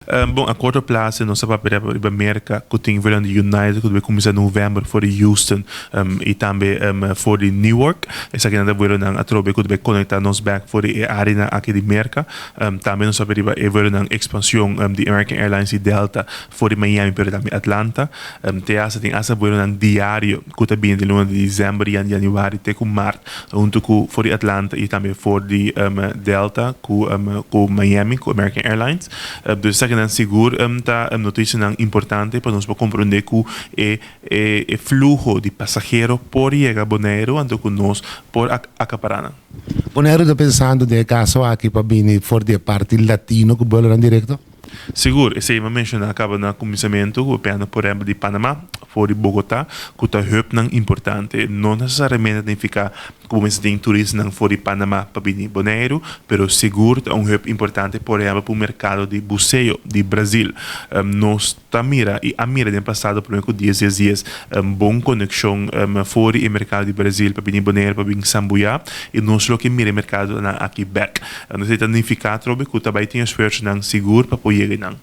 Bon, a korto plaso nos a papia riba Merka ku tin vuelonan di United ku ta kuminsá novèmber for di Houston i tambe for di Newark. Esakinan ta vuelonan atrobe ku ta bai konektá nos bèk for di e áreanan aki di Merka. Tambe nos a papia riba e vuelonan ekspanshon di American Airlines i Delta for di Miami pero tambe Atlanta. Te hasta tin hasta vuelonan diario ku ta bini den luna di desèmber i yanüari te ku mart huntu ku for di Atlanta i tambe for di Delta ku Miami ku American Airlines. Dus esakinan sigur ta notisianan importante pa nos por komprondé ku e e fluho di pasahero por yega Boneiru anto ku nos por akapará nan. Boneiru ta pensando den e kaso aki pa bini for di e parti latino ku buelonan direkto? Sigur, esei mi a menshoná kaba na kuminsamentu ku piano por ehèmpel di Panamá for di Bogotá ku ta hubnan importante. No nesesariamente ta nifiká ku bo mester tin turistanan for di Panamá pa bini Boneiru, pero sigur ta un hub importante por ehèmpel pa un merkado di buseo di Brazil. Nos ta mira i a mira den pasado promé ku dies dies dies bon konekshon for di e merkado di Brazil pa bini Boneiru pa bin sambuyá i nos lo ke mira e merkadonan aki bèk. Esei ta nifiká atrobe ku ta bai tin esfuersonan sigur pa por yega einan.